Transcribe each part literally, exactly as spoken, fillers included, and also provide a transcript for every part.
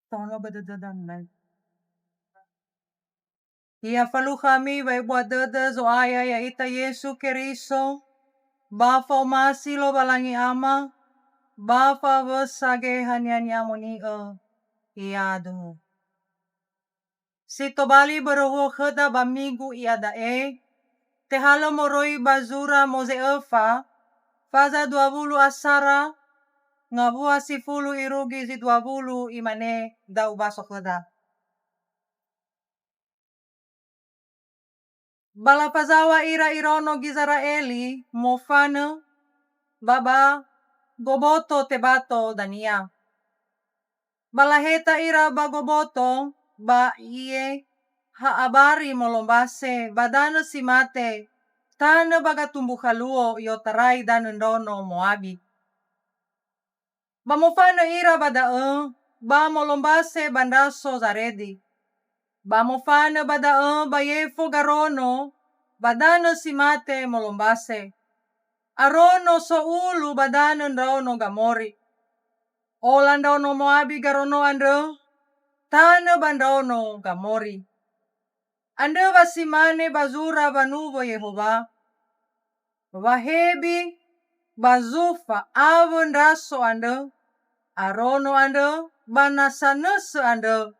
Tono ba dödöda menai. Ya falukha ami wa'ebua dödö Zo'aya ya'ita Yesu Keriso, ba fa'omasi Lowalangi Ama, ba fa'awösa Geheha-Nia ni'amoni'ö, yaduhu. Si tobali börö huo khöda ba migu iada'e, tehalö moroi ba zura Moze öfa, faza dua wulu asara, ngawua sifulu irugi zi dua wulu imane da ubaso khöda. Ba lafazaŵa ira iraono Gizera'eli mofanö, ba ba goboto tebato dania. Ba laheta ira ba goboto, ba ie ha abari molombase ba danö si mate, tanö ba gatumbukha luo i'otarai danö ndraono Moabi. Ba mofanö ira ba da'ö, ba molombase ba ndraso Zaredi. Ba mofanö ba da'ö ba yefo Garono, ba danö si mate molombase. Arono so'ulu ba danö ndraono Gamori. Ola ndraono Moabi Garono andrö, tanö ba ndraono Gamori. Andrö wa si mane ba zura wanuwö Yehowa, wa Hebi, ba Zufa awö ndraso andrö, Arono andrö, ba nasa nösö andrö,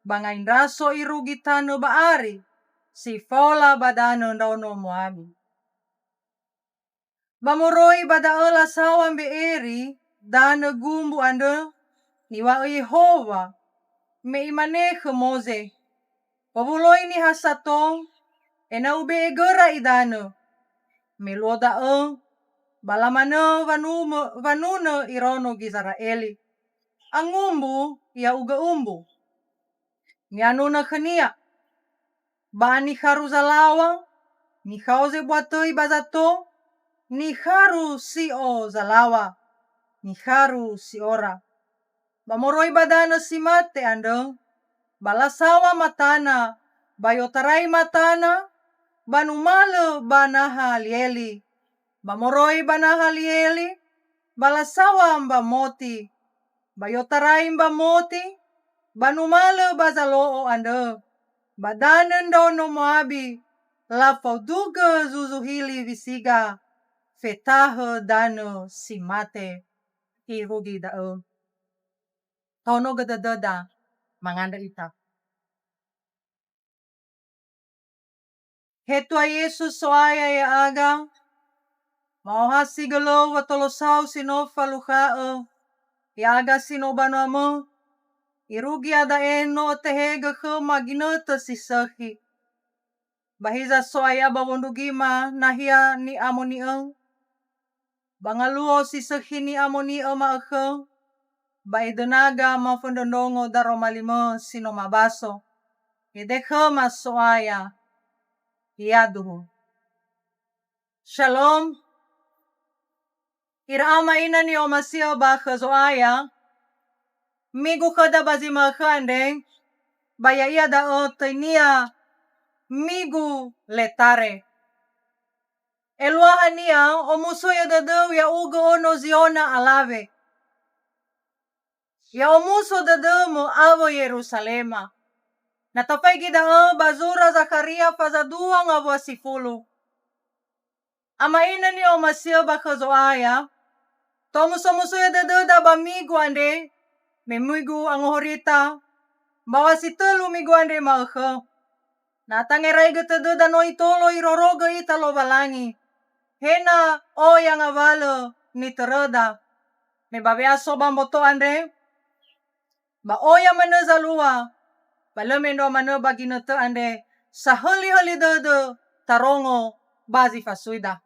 ba ngai ndraso irugi tanö ba ari, si faola ba danö ndraono Moabi. Ba moroi ba da'ö lasaŵa mbe'eri danö gumbu andrö, niŵa'ö Yehowa, me imane khö Moze, "Owuloi niha sato, ena'ö ube'e göra idanö." Me luo da'ö, ba lamanö wanumö-, wanunö iraono Gizera'eli, "Angumbu, ya'ugö umbu." Ni'anunö khönia. Ba nikharu zalaŵa, nikhao zebua töi ba zato, nikharu si'o zalaŵa, nikharu si'ora. Ba moroi ba danö si mate andrö, ba lasaŵa Matana, ba i'otarai Matana, ba numalö ba naha Lieli. Ba moroi ba naha Lieli, ba lasaŵa Mbamoti, ba i'otarai Mbamoti, ba numalö ba zalo'o andrö, ba danö ndraono Moabi, lafaodugö zuzuhili Wisiga, fetahö danö si mate. Irugi da'ö. Taonogö dödöda, mangandrö ita. He Tua Yesu So'aya ya'aga, ma'ohasi gölöu wa tolosau si no falukha'ö, ya'aga si no banuamö, irugi iada'e no ötehegö khöma ginötö si sökhi. Ba hiza So'aya ba wondrugima nahia ni'amoni'ö, ba ngaluo si sökhi ni'amoni'ö ma'ökhö, ba edönaga maföndröndrongo daroma limö si no mabaso. Ede khöma So'aya, yaduhu. Shalom. Ira ama ina ni'omasi'ö ba khö Zo'aya, migu khöda ba zi ma'ökhö andre, ba ya'ia da'ö töinia migu Letare. Eluahania, omusoi'ö dödöu ya'ugö ono Ziona alawe. Ya'omuso dödömö awö Yeruzalema. Na tafaigi da'ö ba zura Zakharia faza dua ngawua sifulu. Ama ina ni'omasi'ö ba khö Zo'aya, tomusomusoi'ö dödöda ba migu andre, me migu angohorita, mbaŵa si tölu migu andre ma'ökhö. Na tangeraigö tödöda no itolo irorogö ita Lowalangi, he na oya ngawalö nitöröda. Me ba we'aso ba mboto andre, ba oya manö zalua, ba lö mendrua manö ba ginötö andre, sahölihöli dödö tarongo ba zi fasuida.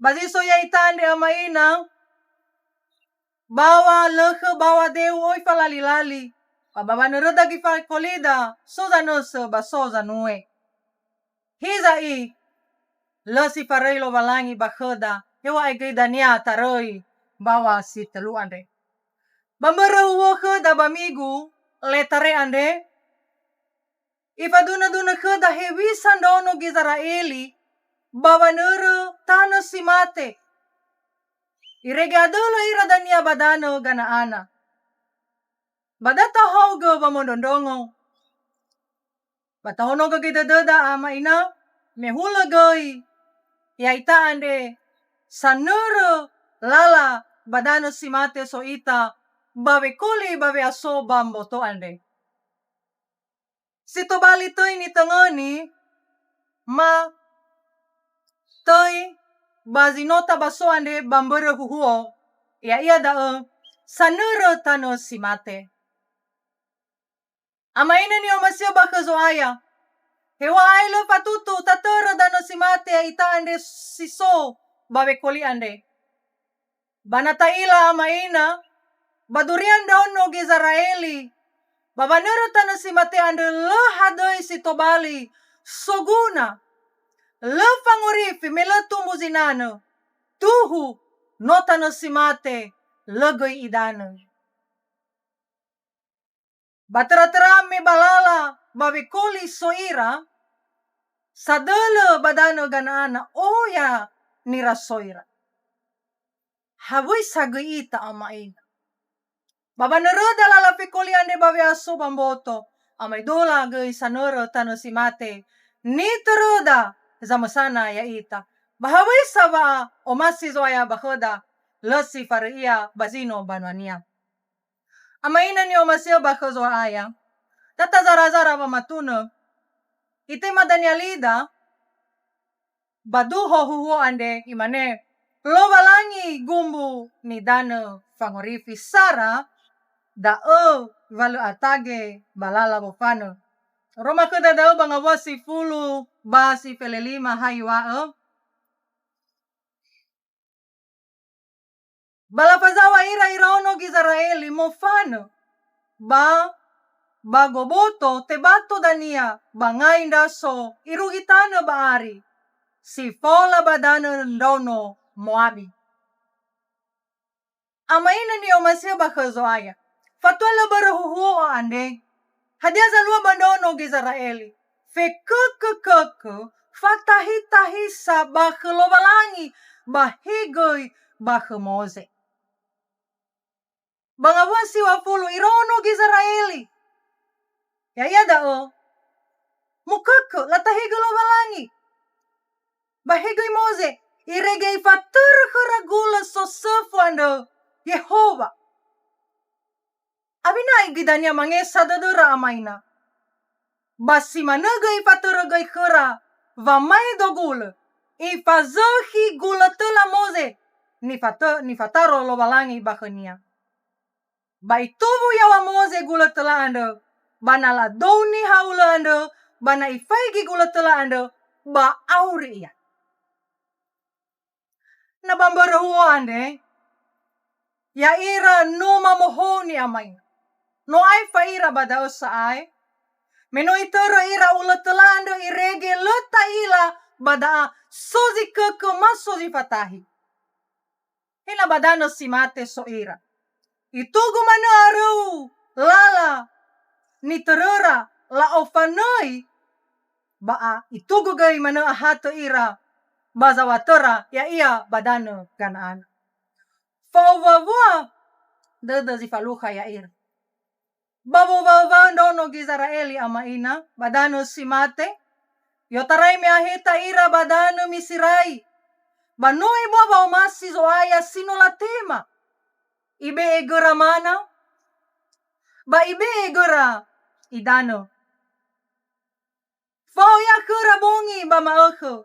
Ba zi so ya'ita andre ama ina, baŵa lökhö baŵa deu oi falalilali, ba ba wanöröda gifakolida so zanösö ba so zanue. Hiza'i, lö si faröi Lowalangi ba khöda, heŵa'ae göi dania taröi baŵa si tölu andre. Ba mbörö huhuo khöda ba migu Letare andre, ifadunödunö khöda hewisa ndraono Gizera'eli ba wanörö tanö si mate. Irege adölö ira dania ba danö Gana'ana. Ba da tahaogö wamondrondrongo. Ba tahonogö göi dödöda ama ina, me hulö göi ya'ita andre sanörö lala ba danö si mate so ita ba wekoli ba we'aso ba mboto andre. Si tobali töi nitöngöni, ma töi ba zi no tabaso andre ba mbörö huhuo, ya'ia da'ö sanörö tanö si mate. Ama ina ni'omasi'ö ba khö Zo'aya, heŵa'ae lö fatutu tatörö danö si mate ya'ita andre si so ba wekoli andre. Ba na ta'ila ama ina, ba duria ndraono Gizera'eli, ba wanörö tanö si mate andrö lö hadöi si tobali soguna, lö fangorifi me lö tumbu zinanö, tuhu no tanö si mate lö göi idanö. Ba töra-töra me ba lala ba wekoli so ira, sadölö ba danö Gana'ana oya nirasoira. Hawöi sa göi ita ama ina. Ba wanöröda lala fekoli andre ba we'aso ba mboto, amaedola göi sanörö tanö si mate, nitöröda zamösana ya'ita. Ba hawöi sa wa'omasi Zo'aya ba khöda, lö si faröi ia ba zi no banua-Nia. Ama ina ni'omasi'ö ba khö Zo'aya, da tazara-zara wamatunö. Itema Danialida, ba duho huhuo andre, imane, "Lowalangi gumbu nidanö fangorifi sara, da'ö wa lö atage ba lala wofanö." Roma khöda da'ö ba ngawua si fulu ba si felelima ha iŵa'ö. Ba lafazaŵa ira iraono Gizera'eli mofanö, ba, ba goboto tebato dania ba ngai ndraso irugi tanö ba ari, si fola ba danö ndraono Moabi. Ama ina ni'omasi'ö ba khö Zo'aya, fatua lö börö huhuo andre. Hadia zalua ba ndraono Gizera'eli? Fekökökökö, fatahi-tahisa ba khö Lowalangi, ba he göi ba khö Moze. Ba ngawua si ŵafulu iraono Gizera'eli. Ya'ia da'ö, mokökö, latahigö Lowalangi. Ba he göi Moze, irege ifatörö khöra gulö sosöfu andrö Yehowa. Awena göi dania mangesa dödöra ama ina. Ba si manö göi ifatörö göi khöra wamaedo gulö, ifazökhi gulö töla Moze nifatö-, nifataro Lowalangi ba khönia. Ba ituwu yaŵa Moze gulö töla andrö, ba na ladouni haulö andrö, ba na ifaigi gulö töla andrö, ba auri ia. Na ba mbörö huhuo andre, ya'ira no mamohouni ama ina. No aefa ira ba da'ö sa'ae, me no itörö ira ulö töla andrö irege lö ta'ila ba da'a so zi kökö ma so zi fatahi. Hela ba danö si mate so ira. Itugu manö aröu lala nitöröra la'ofanöi, ba a-, itugu göi manö ahatö ira ba zaŵatöra, ya'ia ba danö Gana'ana. Fa'owuawua dödö zi falukha ya'ira. Ba wowaöwaö ndraono Gizera'eli ama ina ba danö si mate, i'otarai me aheta ira ba danö Miserai, ba no ebua wa'omasi Zo'aya si no latema. Ibe'e göra mana, ba ibe'e göra idanö. Fao ia khöra bongi ba ma'ökhö,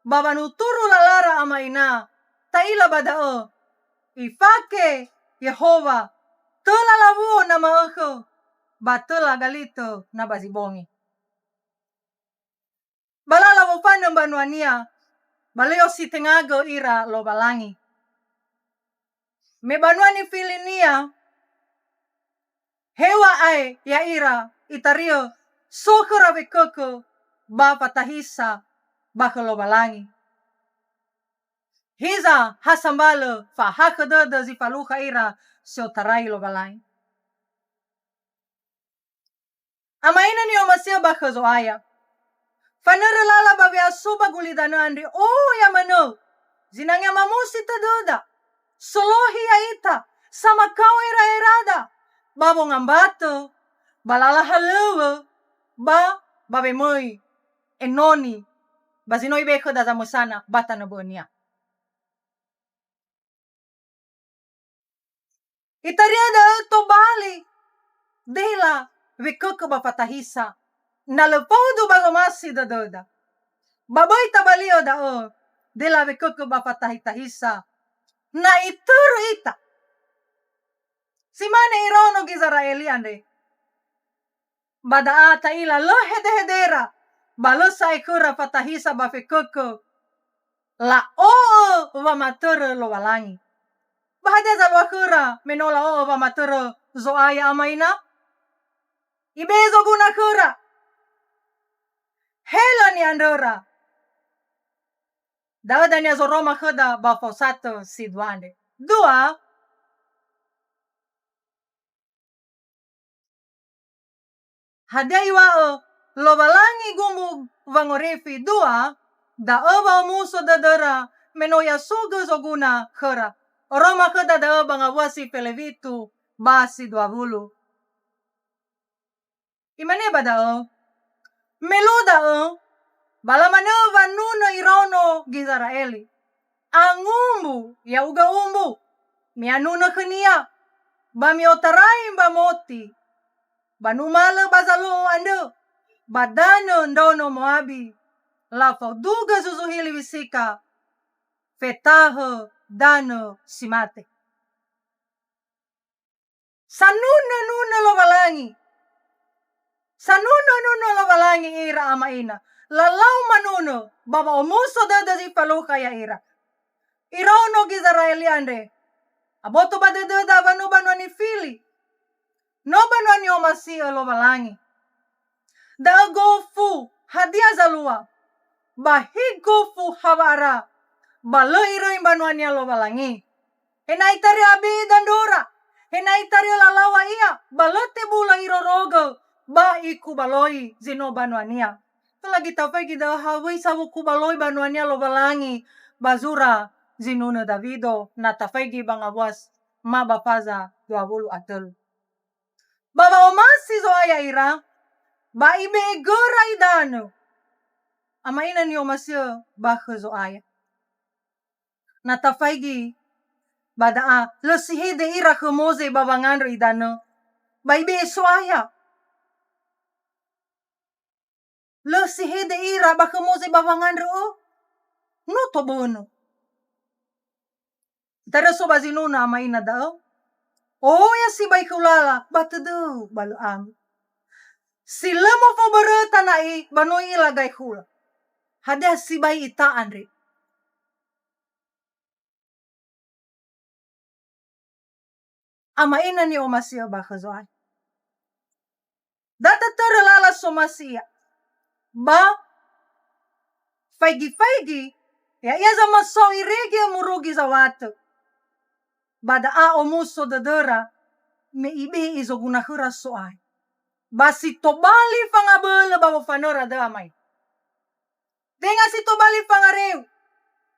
ba wanuturu lalara ama ina, ta'ila ba da'ö, ifake Yehowa, töla lawuo na ma'ökhö, ba töla galitö na ba zi bongi. Ba lala wofanö mbanua-Nia, ba lö i'ositengagö ira Lowalangi. Me banua nifili-Nia, heŵa'ae ya'ira itariö so khöra wekökö ba fatahisa ba khö Lowalangi. Hiza ha sambalö fa'ahakhö dödö zi falukha ira si otarai Lowalangi. Ama ina ni'omasi'ö ba khö Zo'aya. Fanörö lala ba we'aso ba gulidanö andre oya manö. Zinangea mamusi tödöda. Solohi ya'ita, samakao era'erada. ba wongambatö, ba lala halöŵö, ba, ba wemöi enoni, ba zi no ibe'e khöda zamösana ba tanö bö'önia. Itaria da'ö tobali dela wekökö ba fatahisa. Na lö faudu ba zomasi dödöda. Ba böi tabali'ö da'ö, dela wekökö ba fatahitahisa. Na itörö ita. Si mane iraono Gizera'eli andre. Ba da'a ta'ila lö hedehedera, ba lö sa'ae khöra fatahisa ba fekökö. La'o'ö wamatörö Lowalangi. Ba hadia zalua khöra me no la'o'ö wamatörö Zo'aya ama ina? Ibe'e zoguna khöra. He lö ni'andröra. Da'ö dania zoroma khöda ba faosatö si dua andre. Dua, hadia iŵa'ö Lowalangi gumbu wangorifi? Dua, da'ö wa'omuso dödöra me no i'asugö zoguna khöra. Oroma khöda da'ö ba ngawua si felewitu ba si dua wulu. Imane ba da'ö, me luo da'ö, ba lamanö wanunö iraono Gizera'eli. Angumbu, ya'ugö umbu, mi'anunö khönia, ba mi'otarai ba moti, ba numalö ba zalo'o andrö, ba danö ndraono Moabi, lafaodugö zuzuhi liwisika, fetahö danö si mate. Sanunö-nunö Lowalangi. Sanunö-nunö Lowalangi ira ama ina. Lalau manunö ba wa'omuso dödö zi falukha ya'ira. Iraono Gizera'eli andre. Aboto ba dödöda wa no banua nifili. No banua ni'omasi'ö Lowalangi. Da'ö gofu, hadia zalua? Ba hi gofu hawa'ara, ba lö iröi mbanuania Lowalangi. Ena'ö itaria abi dandora, ena'ö itaria lalaŵa ia, ba lö tebula irorogö, ba ikubaloi zi no banuania. Tola göi tafaigi da'ö hawöi sa wokubaloi banuania Lowalangi ba zura zinunö Dawido, na tafaigi ba ngawua s-, ma ba faza dua wulu a tölu. Ba wa'omasi Zo'aya ira, ba ibe'e göra idanö. Ama ina ni'omasi'ö ba khö Zo'aya. Na tafaigi ba da'a, lö si hede ira khö Moze ba wangandrö idanö, ba ibe'e So'aya. Lö si hede ira ba khö Moze ba wangandrö, ö? No tobönö. Itaria so ba zinunö ama ina da'ö, oya sibai khö ulala ba tödöu ba lö ami. Si lö mofoböröta na'i ba no i'ila gaekhula. Hadia sibai ita andre? Ama ina ni'omasi'ö ba khö Zo'aya. Da tötörö lala somasi ia. Ba faigi-faigi, ya'ia zamasao irege murugi zawatö. Ba da'a omuso dödöra me ibe'e zoguna khöra So'aya. Ba si tobali fangabölö ba wofanöra döa mai. Tenga si tobali fangareu,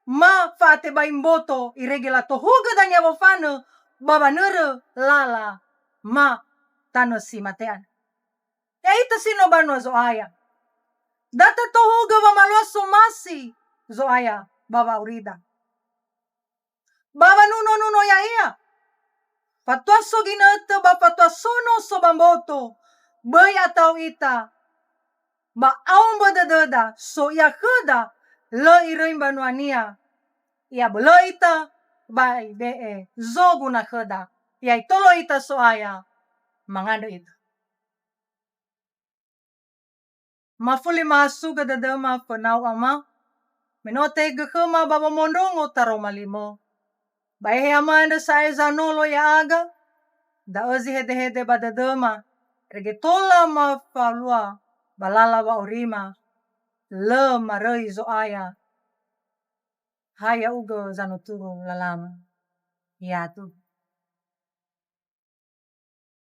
ma fa'atebai mboto irege latohugö dania wofanö ba wanörö lala ma tanö si mate andrö. Ya'ita si no banua Zo'aya. Da tatohugö wamalua somasi Zo'aya ba wa'aurida. Ba wanuno-nuno ya'ia. Fatua so ginötö ba fatua so noso ba mboto, böi ata'u ita. Ba aombö dödöda, so ia khöda, lö iröi mbanuania. Ia bölö ita, ba ibe'e zoguna khöda. Ia itolo ita So'aya, mangandrö ita. Mafuli ma'asugö dödöma fönau ama, me no tehegö khöma ba womondrongo taroma limö. Ba ehe ama andrö sa'ae zanolo ya'aga, da'ö zi hedehede ba dödöma, irege tola mafalua ba lala wa'aurima, lö maröi Zo'aya. Ha ya'ugö zanuturu lalama. Ya'aduhu.